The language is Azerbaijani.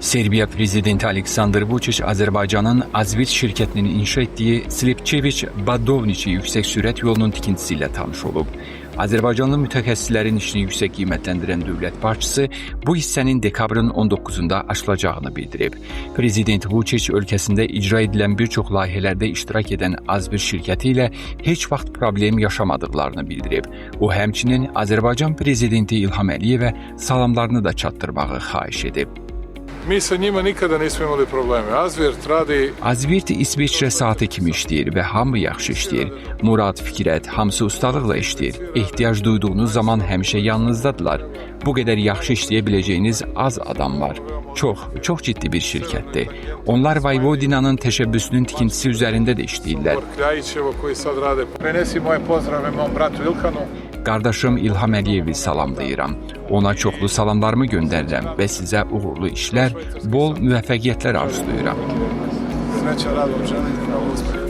Serbiya prezidenti Aleksandr Vučić Azərbaycanın Azvirt şirkətinin inşa etdiyi Slepçeviç-Badovniçi yüksək sürət yolunun tikintisi ilə tanış olub. Azərbaycanlı mütəxəssislərin işini yüksək qiymətləndirən dövlət başçısı bu hissənin dekabrın 19-da açılacağını bildirib. Prezident Vučić ölkəsində icra edilən bir çox layihələrdə iştirak edən Azvirt şirkəti ilə heç vaxt problem yaşamadıqlarını bildirib. O həmçinin Azərbaycan prezidenti İlham Əliyevə salamlarını da çatdırmağı xahiş edib. Mi sa njima nikada nismo imali probleme. Azvirt radi Azvirt İsveçrə saatı kimi işləyir və hamı yaxşı işləyir. Murad, Fikrət, hamısı ustalıqla işləyir. Ehtiyac duyduğunuz zaman həmişə yanınızdadılar. Bu qədər yaxşı işləyə biləcəyiniz az adam var. Çox, çox ciddi bir şirkətdir. Onlar Vayvodinanın təşəbbüsünün tikintisi üzərində də işləyirlər. Kljajićevo koji sad rade. Prenesi moje pozdrave mom bratu Ilhanu. Qardaşım İlham Əliyevi salamlayıram. Ona çoxlu salamlarımı göndərirəm və sizə uğurlu işlər, bol müvəffəqiyyətlər arzulayıram. Srećan rad vam želim i mnogo uspeha.